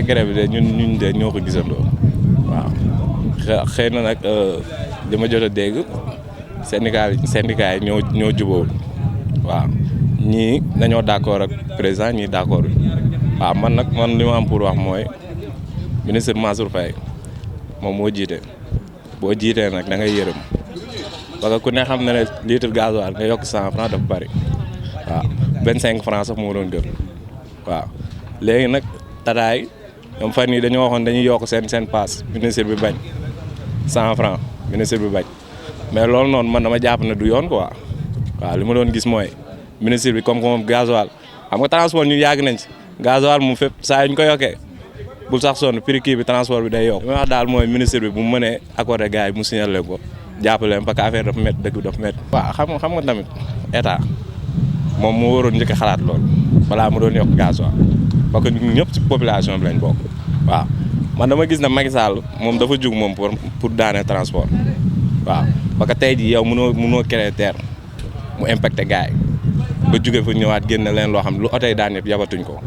grève bi de ñun de ñoo ko gisandoo waaw xëy na nag li ma jot a dégg syndicat yi ñoo jubóowul waaw ñii dañoo d'accord ak président ñii d'accord waaw man li ma am pour wax mooy ministre Mansour Faye moom moo jiite boo jiitee nag da ngay yërëm parce que ku ne xam na ne litre gasoil nga yokk 100 francs dafa bari waaw 25 francs sax moo doon gën waaw léegi nag tataay ñoom fan yii dañoo waxoon dañuy yokk seen paas ministre bi bañ 100 francs ministre bi bañ mais loolu noonu man dama jàpp ne du yoon quoi waaw li ma doon gis mooy ministre bi comme moom gasoil xam nga transport ñu yàgg nañ ci gasoil moom fépp saa yu ñu ko yokkee bul sax sonn prix kii bi transport bi day yokk. li ma wax daal mooy ministre bi bu mu mënee accordé gars yi mu signalé ko jàppale leen parce que affaire dafa métti dëgg dafa métti. waaw xam nga tamit état moom moo waroon njëkk a xalaat loolu balaa mu doon yokk gasoil parce que ñun ñëpp ci population bi lañ bokk waaw man dama gis ne Macky Sall moom dafa jug moom pour daane transport waaw parce que tey jii yow mënoo créer terre mu impacté gars yi ba jóge fa ñëwaat génn leen loo xam lu oto yi daan yëpp yabatuñ ko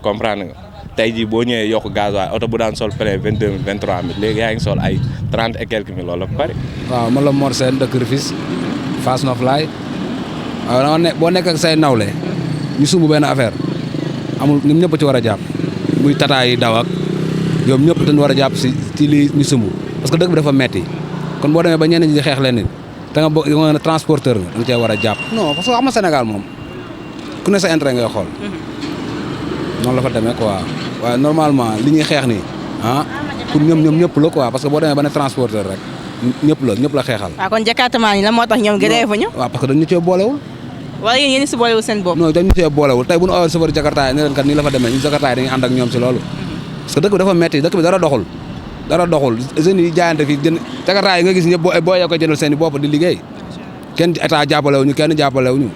comprendre nga tey jii boo ñëwee yokk gasoil oto bu daan sol plein 22 000 23 000 léegi yaa ngi sol ay 30 et quelques mille loolu la bari. waaw man la Mor Sène dëkk Rufisque Fass Noflaye waaw boo nekk ak say nawle ñu sumb benn affaire amul ñoom ñëpp ci war a jàpp muy tata yi daw ak ñoom ñëpp dañu war a jàpp ci lii ñu sumb parce que dëkk bi dafa metti kon boo demee ba ñenn ñi di xeex leen nit te nga bëgg nga transporteur nga cee war a jàpp. non parce que xam nga Sénégal moom ku ne sa intérêt ngay xool noonu la fa demee quoi waaye normalement li ñuy xeex nii pour ñoom ñëpp la quoi parce que boo demee ba ne transporteur rek ñëpp la xeexal. waaw kon jakartamaan yi la moo tax ñoom grève ñu. waaw parce que dañu cee boolewul. wala yéen si boolewul seen bopp. non dañu cee boolewul tey bu ñu awal chauffeur jakarta yi ne leen kat nii la fa demee ñun jakarta yi dañuy ànd ak ñoom si loolu parce que dëkk bi dafa metti dëkk bi dara doxul jeunes yi jaayante fii jënd jakarta yi nga gis ñëpp boo yoo koy jëndal seen i bopp di liggéey kenn état jàppalewuñu kenn jàppalewuñu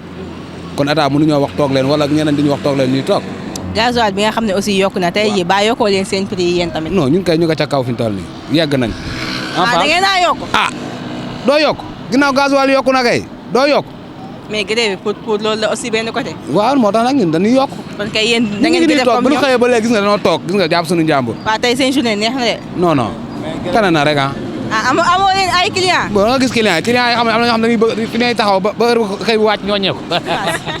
kon état mënuñoo wax toog leen wala ñeneen di ñu wax toog leen ñuy toog. gasoil bi nga xam ne aussi yokku na tey jii ba yokkoo leen seen prix yi yéen tamit. non ñun kay ñu ko ca kaw fi ñu toll nii yegg nañ. da ngeen a yokk. doo yokk ginnaaw gasoil yokku na kay doo yokk. mais grève bi pour loolu la aussi benn côté. waaw moo tax nag ñun dañuy yokk. kon kay yéen da ngeen di def comme bu ñu xëyee ba léegi gis nga dañoo toog gis nga jàpp suñu njàmbur. waaw tey seen journée neex na de. non tane na rek amoo leen ay clients. bon nga gis clients yi xam ne am na ñoo xam ne dañuy bëgg fi ñuy taxaw ba heure xëy bu wàcc ñooñee ko.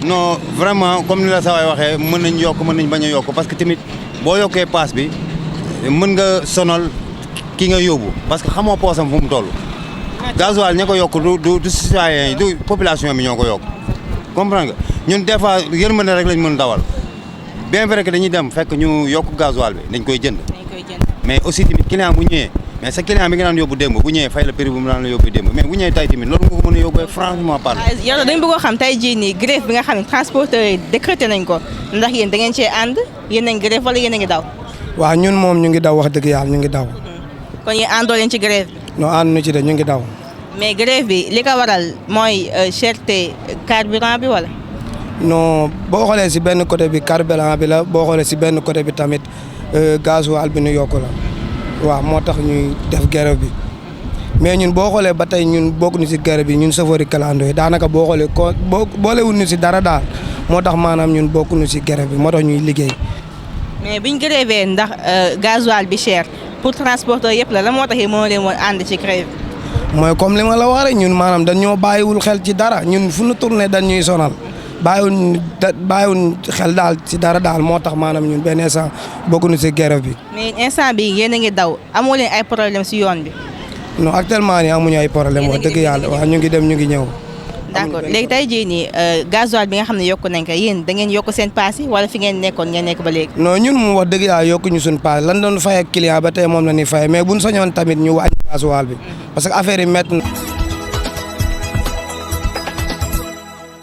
non vraiment comme ni la sa waay waxee mën nañ yokk mën nañ bañ a yokk parce que tamit boo yokkee paas bi mën nga sonal ki nga yóbbu parce que xamoo poosam fu mu toll. gasoil ña ko yokk du citoyen yi du population bi ñoo ko yokk comprendre nga ñun des fois yërmande rek lañ mën dawal bien vrai que dañuy dem fekk ñu yokk gasoil bi dañ koy jënd. mais aussi tamit client bu ñëwee mais sa client bi nga daan yóbbu démb bu ñëwee fay la prix bu mu daan la yóbbu démb mais bu ñëwee tay tamit loolu nga ko mën a yóbbu franchement parle. yow dañu bëgg a xam tey jii nii grève bi nga xam ne transporteurs yi décrété nañ ko ndax yéen da ngeen cee ànd yéen a ngi grève wala yéen a ngi daw. waaw ñun moom ñu ngi daw wax dëgg yàlla ñu ngi daw. kon yéen àndoo leen ci grève bi. non ànduñu ci de ñu ngi daw. mais grève bi li ko waral mooy cherté carburant bi wala. non boo xoolee si benn côté bi carburant bi la boo xoolee si benn côté bi tamit gasoil bi ñu yokku la waaw moo tax ñuy def grève bi mais ñun boo xoolee ba tey ñun bokkuñu si grève bi ñun chauffeur yi kalandoo yi daanaka boo xoolee boolewuñu si dara daal moo tax maanaam ñun bokkuñu si grève bi moo tax ñuy liggéey. mais biñ grévé ndax gasoil bi cher pour transporteur yëpp la moo tax moo leen woon ànd ci grève bi. mooy comme li ma la wax rek ñun maanaam dañ ñoo bàyyiwul xel ci dara ñun fu ñu tourné dañ ñuy sonal bàyyiwuñ xel daal ci dara daal moo tax maanaam ñun benn instant bokkuñu si grève bi. mais instant bi yéen a ngi daw amoo leen ay problème si yoon bi. non actuellement nii amuñu ay problème wax dëgg yàlla waaw ñu ngi dem ñu ngi ñëw. d'accord léegi tey jii nii gasoil bi nga xam ne yokku nañ ko yéen da ngeen yokk seen paas yi wala fi ngeen nekkoon ngeen nekk ba léegi. non ñun moom wax dëgg yàlla yokkuñu suñu paas lan doon fay ak client ba tey moom la ñuy fay mais buñ soñoon tamit ñu wàññi gasoil bi parce que affaire yi métti na